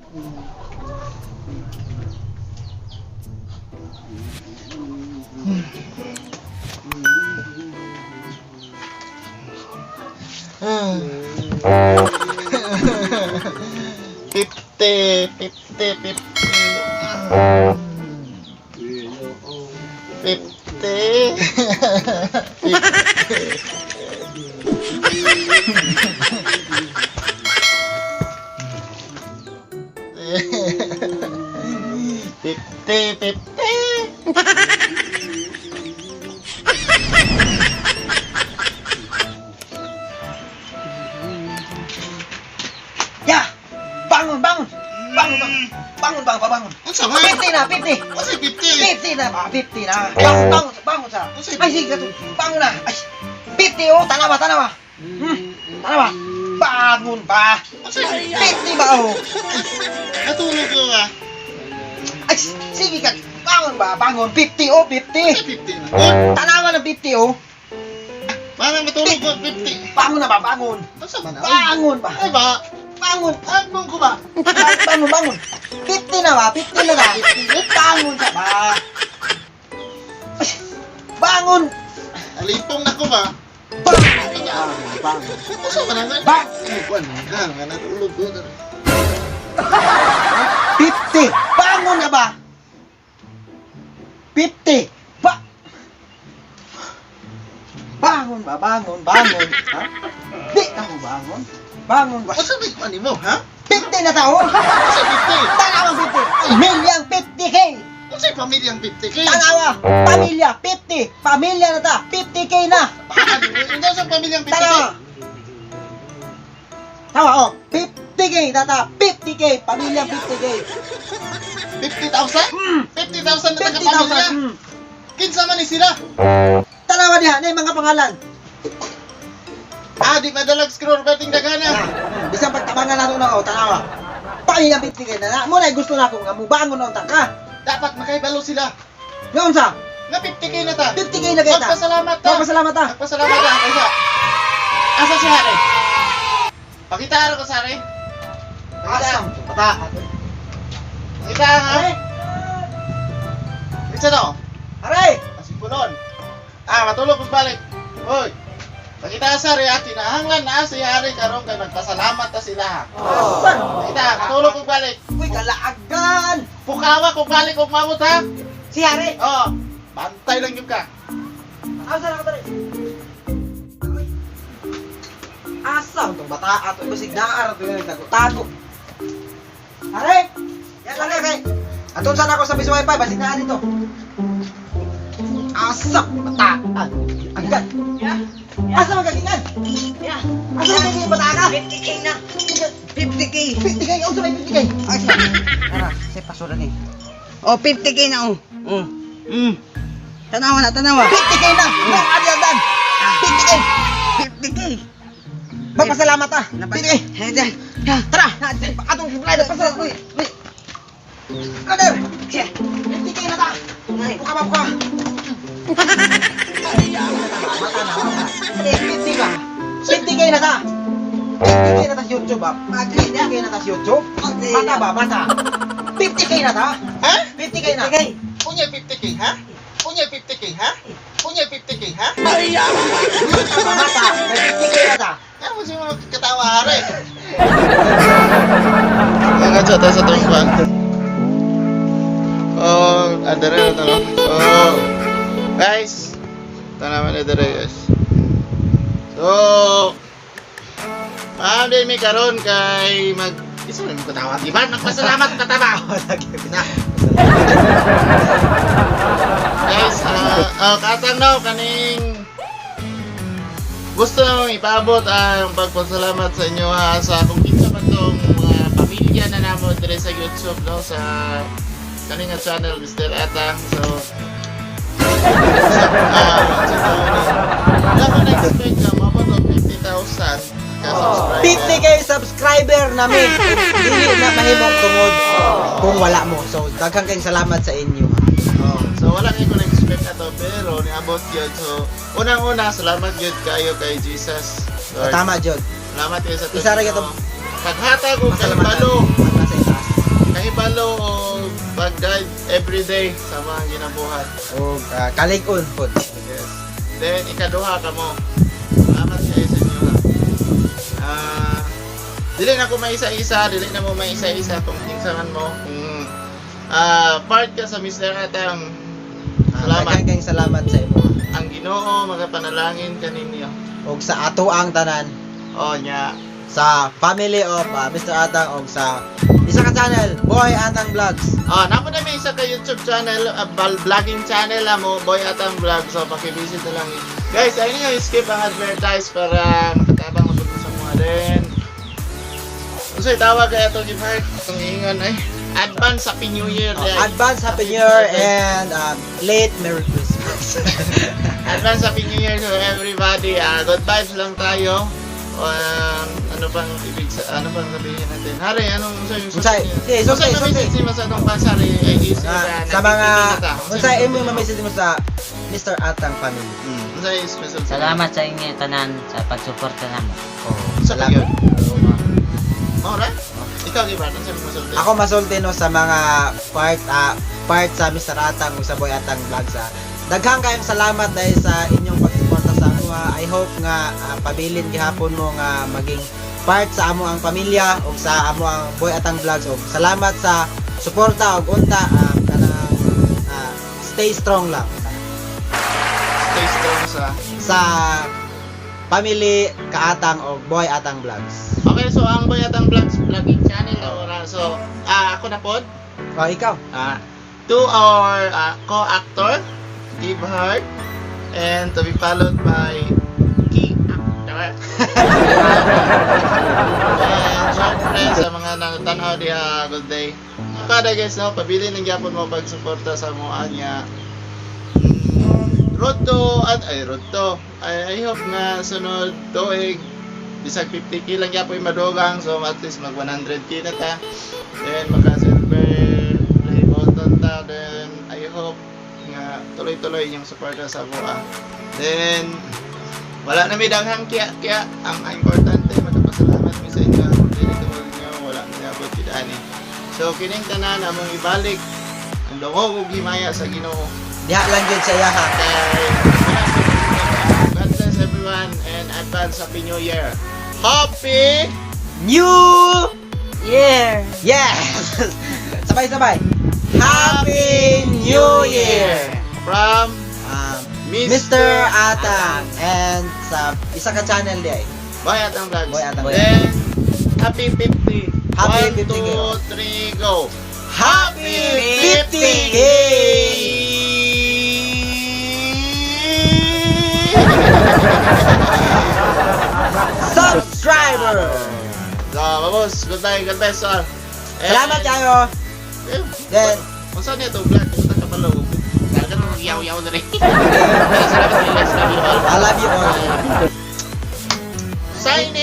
Ah. 50, 50, 50. 50. 50, 50. Ya! Bangon, bangon! Bangon, bangon! Bangon, bangon, bangon! Unsa man? 50 na, 50! Unsa 50? 50 na ba? 50 na! Bangon, bangon, bangon sa! Ay, sige, kato! Bangon na! Ay! 50 oh! Tanawa, tanawa! Tanawa! Bangon ba? Unsa 50 ba oh? Natulog ko ah. Ay, sige ka! Bangon ba? Bangon! 50 oh! 50! Unsa 50 na? Oh, Tanawa ng 50 oh! parang matulog ko 50. Bangon na ba? Bangon! Unsa man? Bangon ba? Ay ba? Bangon! Anong ko ba? Bangon, bangon! 50 na ba? 50 na ba? Bangon sa ba? Ay, bangon! Alipong na ko ba? Bangon! Bangon! Unsa man ang Ba? Kuan ka nga natulog ko. 50! Bangon na ba? 50! Ba! Bangon ba? Bangon, bangon. Ha? Di ako bangon. Bangon ba? Unsa may kuan nimo, ha? 50 na taon! Unsa 50? Tanawa 50! Milyang 50K! Unsa pamilyang 50k? Tanawa! Pamilya 50! Pamilya na ta! 50K na! Unsa sa pamilyang 50k? Tanawa! Tawa oh! 50K tata! 50K! Pamilya 50K! 50,000? 50,000 na taga pamilya. 50,000! Kinsa man ni sila? Tanawa diha na yung mga pangalan. Ah, di madalag scroll bating dagana. Ah, bisan pagtabangan nato na oh, tanawa. Pamilya 50K na na. Mo na gusto na ako nga mubangon na unta ka. Dapat makaibalo sila. Ngayon sa Nga 50k na ta. 50K na kita. Magpasalamat ta. Magpasalamat ta. Magpasalamat ta. Kaysa. Asa si Harry? Pakita ko sa Harry. Pakita. Asam to bata. Pakita ha. Isa to. Aray! Asimpulon. Ah, matulog kung balik. Hoy. Pakita sa Harry, ah, kinahanglan na si Harry karon kay magpasalamat ta sila. ha. Oh. Pakita, matulog kung balik. Uy, kalaagan! Pukawa kung balik kung mamot ha. Si Harry! Oh, bantay lang yung ka. Asa na ka tari? Asa tong bata ato basig naa ra to yung nagtago-tago. Harry! Yan lang ka kay. Aton sana ako sa bis wifi basig naa dito. Asa bata? Anggan. Ya. Asa man kagingan? Ya. Asa man kagingan bata ka? 50K na. 50K. 50K, unsa may 50K? Ay, sa. Tara, sa pasura ni. Oh, 50K na oh. Oh. Tanawa na, tanawa. 50K na. No adiadan. 50K. 50K. Magpasalamat ah. 50K. Hey, Tara, atong rider pasalamat. Uy, uy. Brother, Siya. 50K na ta. Ay. Buka ba, buka. Mata na, mata. 50 ka. 50K na ta. 50K na ta sa YouTube ah. 50K na ta sa YouTube. Mata ba, mata. 50K na ta. Ha? 50K na. 50K. Unya 50k ha? Unya 50k ha? Unya 50k ha? Mata ba, mata. 50K na ta. Ano mo siya katawa Harry? Mga sa sa tungkwan. Oh, adere na to. No? Oh. Guys, ito naman adere guys. So, maam din mi karon kay mag isa man mo katawa. Di ba? Magpasalamat kataba. Na. Guys, katang no kaning gusto namang ipaabot ang pagpasalamat sa inyo ha, sa kung kinsa man tong mga pamilya na namo dire sa YouTube no sa kaning nga channel Mr. Atang. So sa sa tao ni wala ko na-expect na maabot og 50,000 ka subscriber. 50K subscriber namin. Dili na mahimo tungod kung wala mo. So, daghang kayong salamat sa inyo. Oh, so wala kayo ko na-expect na to pero niabot yun. So unang-una salamat yun kayo kay Jesus. Lord. Tama, Jod. Salamat kayo sa Isa ra Ginoo. gyud Paghatag og Masalamatan. kahibalo Mata sa itaas. everyday sa mga ginabuhat. O kalig-on pod. Yes. Then ikaduha kamo. Salamat kayo sa inyo ha. Dili na ko maisa-isa, dili na mo maisa-isa kung kinsa man mo. Kung part ka sa Mr. Atang, salamat. Daghang kayong salamat sa imo. Ang Ginoo magapanalangin kaninyo. Og sa ato ang tanan Oh nya. sa family of Mr. Atang og sa isa ka channel, Boy Atang Vlogs. Napo na may isa ka YouTube channel, vlogging channel mo, Boy Atang Vlog. So paki-visit na lang. Guys, ayun yung skip ang advertise para makatabang mapud sa mga din. Unsay tawag kaya to give heart? Itong ingon ay advance Happy New Year. Oh, Day. advance Happy New Year and late Merry Christmas. Advance Happy New Year to everybody. Good vibes lang tayo. Ano bang ibig sa ano bang sabihin natin? Hari, anong unsay yung Unsay? Sige, sulti, Unsay sulti. message mo sa atong pansari ay isip Sa mga unsay imo ma-message mo sa Mr. Atang family. Unsay special? Salamat sa inyo tanan sa pagsuporta namo. Oh, Sa salamat. Mao ra? Ikaw gi ba? Unsay mo masulti? Ako masulti no sa mga part sa Mr. Atang ug sa Boy Atang Vlogs ah. Daghang kayong salamat dahil sa inyong pagsuporta sa amo. I hope nga pabilin gihapon mo nga maging part sa amo ang pamilya ug sa amo ang Boy Atang Vlogs ug salamat sa suporta ug unta kanang stay strong lang Stay strong sa sa family Kaatang o Boy Atang Vlogs. Okay, so ang Boy Atang Vlogs vlogging channel ora. So, ako na pod. O ikaw. To our co-actor, Give Heart, and to be followed by key actor. And syempre sa mga natanaw diha, good day. Kada guys, no, pabili ng gyapon mo pagsuporta sa mga niya. Road to, at, ay, road to. I hope nga sunod tuig, bisag 50K lang gyapon madugang, so at least mag 100K na ta. Then maka silver play button ta. Then I hope nga tuloy-tuloy inyong suporta sa buha. Then wala na may daghang kiya kiya ang importante magpasalamat mi sa inyo kung dili tungod ninyo wala mi abot gid ani. So kining tanan among ibalik ang dungog ug himaya sa Ginoo. Diha lang gyud sa iya ha. Kay wala sa God bless everyone and advance Happy New Year. Happy New Yeah! Yes! Sabay-sabay. Happy New Year! From Mr. Atang and sa isa ka channel di ay. Boy Atang Vlogs. Boy Atang. Then, Happy 50. Happy 1, 50K. 2, 3, go. Happy 50K! Subscriber! So, vamos. Good night. God bless all. And- Salamat kayo! Eh, Then, kung saan niya ito vlog, basta ka pala. Talaga nang yaw-yaw na rin. Salamat, guys. Love you all. I love you all. Signing